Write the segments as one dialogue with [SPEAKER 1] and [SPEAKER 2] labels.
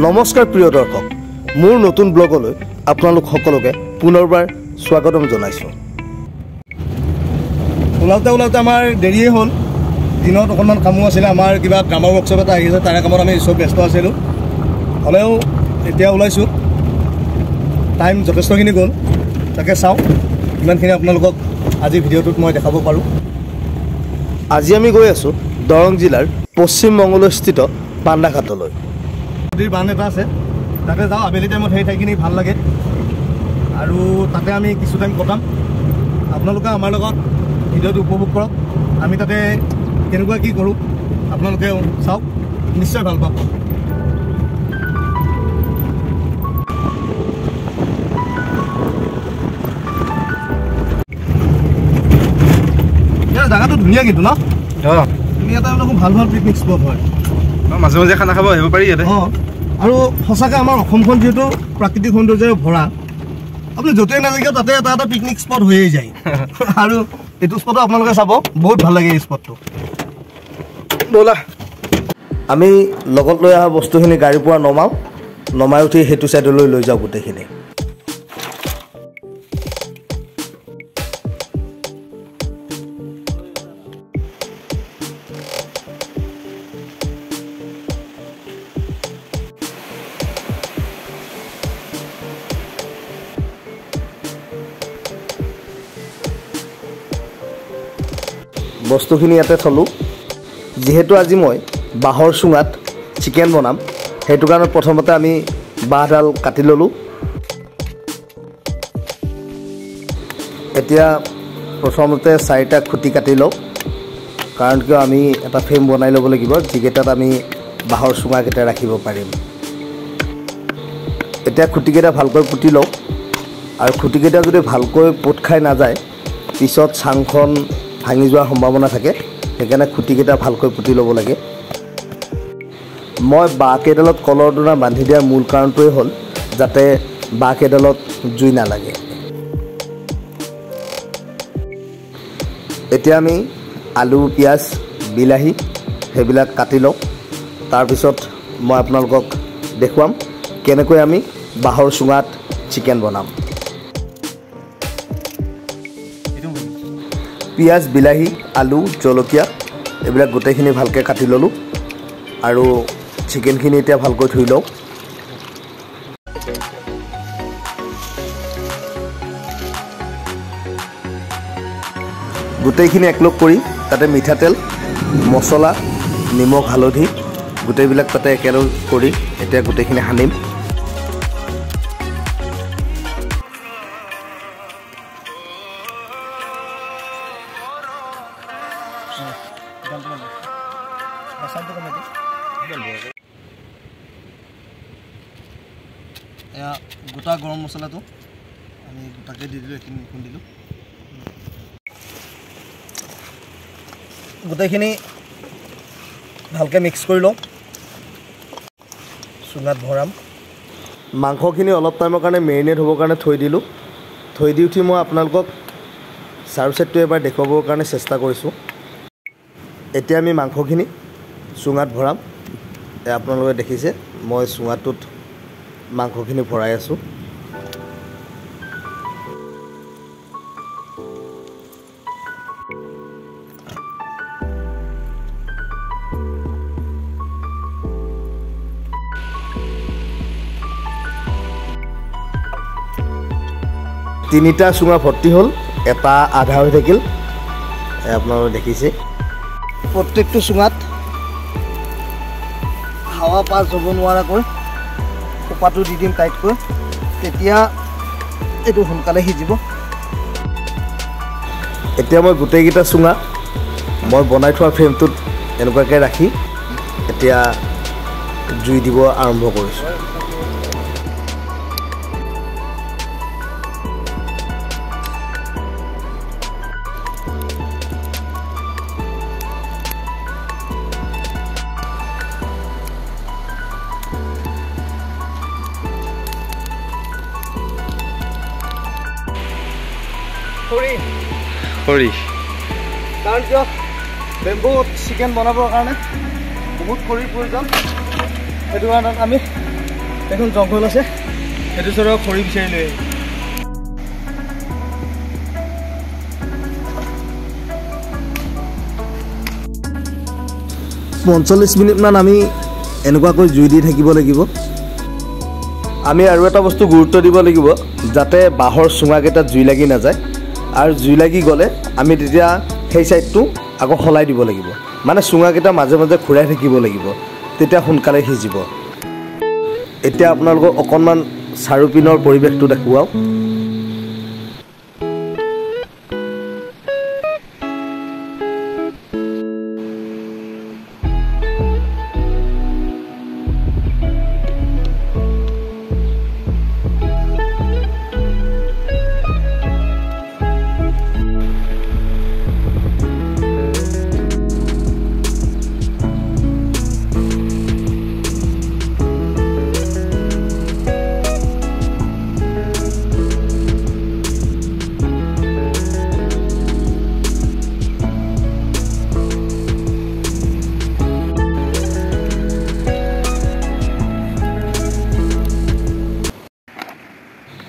[SPEAKER 1] নমস্কাৰ প্ৰিয় দৰ্শক, মোৰ নতুন ব্লগলৈ আপোনালোক সকলোকে পুনৰবাৰ স্বাগতম জনাইছোঁ। ওলাওঁতে ওলাওঁতে আমাৰ দেৰিয়ে হ'ল। দিনত অকণমান কামো আছিলে, আমাৰ কিবা ড্ৰামাৰ ৱৰ্কশ্বপ এটা আহিছে, তাৰে কামত আমি চব ব্যস্ত আছিলোঁ। হ'লেও এতিয়া ওলাইছোঁ, টাইম যথেষ্টখিনি গ'ল। তাকে চাওঁ কিমানখিনি আপোনালোকক আজি ভিডিঅ'টোত মই দেখাব পাৰোঁ। আজি আমি গৈ আছোঁ দৰং জিলাৰ পশ্চিম মংগলস্থিত বান্দাঘাটলৈ। নদীৰ বান্ধ এটা আছে, তাতে যাওঁ। আবেলি টাইমত সেই ঠাইখিনি ভাল লাগে আৰু তাতে আমি কিছু টাইম কটাম। আপোনালোকে আমাৰ লগত ভিডিঅ'টো উপভোগ কৰক। আমি তাতে কেনেকুৱা কি কৰোঁ আপোনালোকে চাওক, নিশ্চয় ভাল পাব। জেগাটো ধুনীয়া কিন্তু ন? এটা ভাল ভাল পিকনিক স্পট হয়,
[SPEAKER 2] মাজে মাজে খানা খাব আহিব পাৰি ইয়াতে।
[SPEAKER 1] অঁ, আৰু সঁচাকৈ আমাৰ অসমখন যিহেতু প্ৰাকৃতিক সৌন্দৰ্যৰে ভৰা, আপুনি য'তেই নাযায় তাতে এটা এটা পিকনিক স্পট হৈয়ে যায়। আৰু এইটো স্পটো আপোনালোকে চাব, বহুত ভাল লাগে এই স্পটটো। ব'লা আমি লগত লৈ অহা বস্তুখিনি গাড়ীৰ পৰা নমাওঁ, নমাই উঠি সেইটো ছাইডলৈ লৈ যাওঁ গোটেইখিনি। বস্তুখিনি ইয়াতে থলোঁ। যিহেতু আজি মই বাঁহৰ চুঙাত চিকেন বনাম, সেইটো কাৰণে প্ৰথমতে আমি বাঁহডাল কাটি ল'লোঁ। এতিয়া প্ৰথমতে চাৰিটা খুঁটি কাটি লওঁ, কাৰণ কিয় আমি এটা ফ্ৰেম বনাই ল'ব লাগিব যিকেইটাত আমি বাঁহৰ চুঙাকেইটা ৰাখিব পাৰিম। এতিয়া খুঁটিকেইটা ভালকৈ পুতি লওঁ, আৰু খুঁটিকেইটা যদি ভালকৈ পোত খাই নাযায় পিছত চাংখন ভাঙি যোৱাৰ সম্ভাৱনা থাকে, সেইকাৰণে খুঁটিকেইটা ভালকৈ পুতি ল'ব লাগে। মই বাঁহকেইডালত কলৰ দোনা বান্ধি দিয়াৰ মূল কাৰণটোৱেই হ'ল যাতে বাঁহকেইডালত জুই নালাগে। এতিয়া আমি আলু, পিঁয়াজ, বিলাহী সেইবিলাক কাটি লওঁ। তাৰপিছত মই আপোনালোকক দেখুৱাম কেনেকৈ আমি বাঁহৰ চুঙাত চিকেন বনাম। পিঁয়াজ, বিলাহী, আলু, জলকীয়া এইবিলাক গোটেইখিনি ভালকৈ কাটি ল'লোঁ আৰু চিকেনখিনি এতিয়া ভালকৈ ধুই লওঁ। গোটেইখিনি একলগ কৰি তাতে মিঠাতেল, মছলা, নিমখ, হালধি গোটেইবিলাক তাতে একেলগ কৰি এতিয়া গোটেইখিনি সানিম। এয়া গোটা গৰম মছলাটো আমি গোটাকৈ দি দিলোঁ, এইখিনি খুন্দিলোঁ। গোটেইখিনি ভালকৈ মিক্স কৰি লওঁ, চুঙাত ভৰাম। মাংসখিনি অলপ টাইমৰ কাৰণে মেৰিনেট হ'বৰ কাৰণে থৈ দিলোঁ। থৈ দি উঠি মই আপোনালোকক চাৰু ছেটটো এবাৰ দেখুৱাবৰ কাৰণে চেষ্টা কৰিছোঁ। এতিয়া আমি মাংসখিনি চুঙাত ভৰাম। আপোনালোকে দেখিছে মই চুঙাটোত মাংসখিনি ভৰাই আছোঁ। তিনিটা চুঙা ভৰ্তি হ'ল, এটা আধা হৈ থাকিল। আপোনালোকে দেখিছে প্ৰত্যেকটো চুঙাত হাৱা পাছ হ'ব নোৱাৰাকৈ খোপাটো দি দিম টাইটকৈ, তেতিয়া এইটো সোনকালে সিজিব। এতিয়া মই গোটেইকেইটা চুঙা মই বনাই থোৱা ফ্ৰেমটোত এনেকুৱাকৈ ৰাখি এতিয়া জুই দিব আৰম্ভ কৰিছোঁ।
[SPEAKER 2] খৰি,
[SPEAKER 1] কাৰণ কিয় বেম্বুত চিকেন বনাবৰ কাৰণে বহুত খৰিৰ প্ৰয়োজন, সেইটো কাৰণে আমি এখন জংঘল আছে, সেইটো চাইডৰ খৰি বিচাৰি লৈ আহিম।
[SPEAKER 3] 45 মিনিটমান আমি এনেকুৱাকৈ জুই দি থাকিব লাগিব। আমি আৰু এটা বস্তু গুৰুত্ব দিব লাগিব, যাতে বাঁহৰ চুঙাকেইটাত জুই লাগি নাযায়। আৰু জুই লাগি গ'লে আমি তেতিয়া সেই ছাইডটো আকৌ সলাই দিব লাগিব, মানে চুঙাকেইটা মাজে মাজে ঘূৰাই থাকিব লাগিব, তেতিয়া সোনকালে সিজিব। এতিয়া আপোনালোকক অকণমান চাৰিওপিনৰ পৰিৱেশটো দেখুৱাওঁ।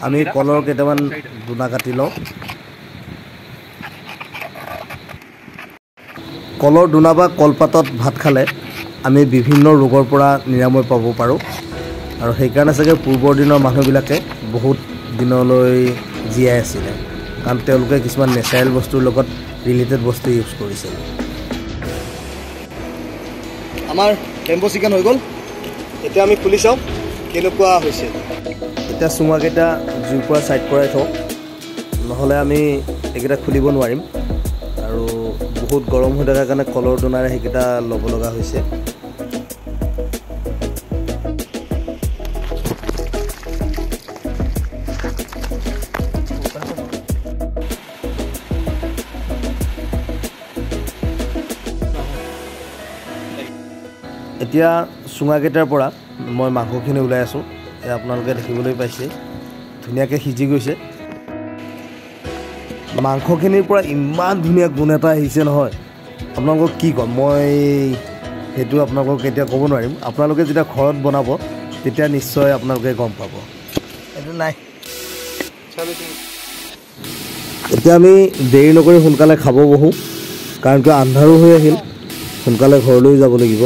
[SPEAKER 3] আমি কলৰ কেইটামান দোনা কাটি লওঁ। কলৰ দোনা বা কলপাতত ভাত খালে আমি বিভিন্ন ৰোগৰ পৰা নিৰাময় পাব পাৰোঁ, আৰু সেইকাৰণে চাগে পূৰ্বৰ দিনৰ মানুহবিলাকে বহুত দিনলৈ জীয়াই আছিলে, কাৰণ তেওঁলোকে কিছুমান নেচাৰেল বস্তুৰ লগত ৰিলেটেড বস্তু ইউজ কৰিছিল।
[SPEAKER 1] আমাৰ বেম্বো চিকেন হৈ গ'ল, এতিয়া আমি খুলি চাওঁ কেনেকুৱা হৈছে।
[SPEAKER 3] এতিয়া চুঙাকেইটা জুইৰ পৰা ছাইড কৰাই থওঁ, নহ'লে আমি এইকেইটা খুলিব নোৱাৰিম। আৰু বহুত গৰম হৈ থকাৰ কাৰণে কলৰ দোনাৰে সেইকেইটা ল'ব লগা হৈছে। এতিয়া চুঙাকেইটাৰ পৰা মই মাংসখিনি ওলাই আছোঁ। আপোনালোকে দেখিবলৈ পাইছে ধুনীয়াকৈ সিজি গৈছে। মাংসখিনিৰ পৰা ইমান ধুনীয়া গুণ এটা আহিছে নহয়, আপোনালোকক কি ক'ম মই সেইটো আপোনালোকক এতিয়া ক'ব নোৱাৰিম। আপোনালোকে যেতিয়া ঘৰত বনাব তেতিয়া নিশ্চয় আপোনালোকে গম পাব।
[SPEAKER 1] এইটো নাই।
[SPEAKER 3] এতিয়া আমি দেৰি নকৰি সোনকালে খাব বহোঁ, কাৰণ কিয় আন্ধাৰো হৈ আহিল, সোনকালে ঘৰলৈ যাব লাগিব।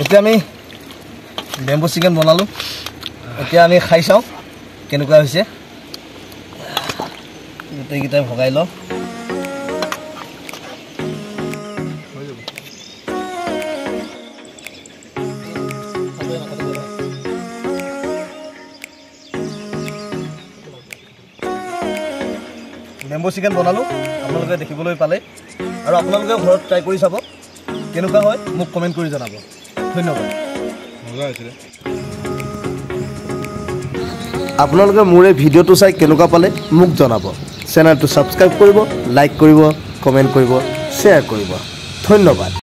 [SPEAKER 1] এতিয়া আমি বেম্বো চিকেন বনালোঁ, এতিয়া আমি খাই চাওঁ কেনেকুৱা হৈছে। গোটেইকেইটাই ভগাই লওঁ। বেম্বো চিকেন বনালোঁ, আপোনালোকে দেখিবলৈ পালে, আৰু আপোনালোকেও ঘৰত ট্ৰাই কৰি চাব কেনেকুৱা হয়, মোক কমেণ্ট কৰি জনাব। ধন্যবাদ।
[SPEAKER 3] আপোনালোকে মোৰ এই ভিডিঅ'টো চাই কেনেকুৱা পালে মোক জনাব। চেনেলটো ছাবস্ক্ৰাইব কৰিব, লাইক কৰিব, কমেণ্ট কৰিব, শ্বেয়াৰ কৰিব। ধন্যবাদ।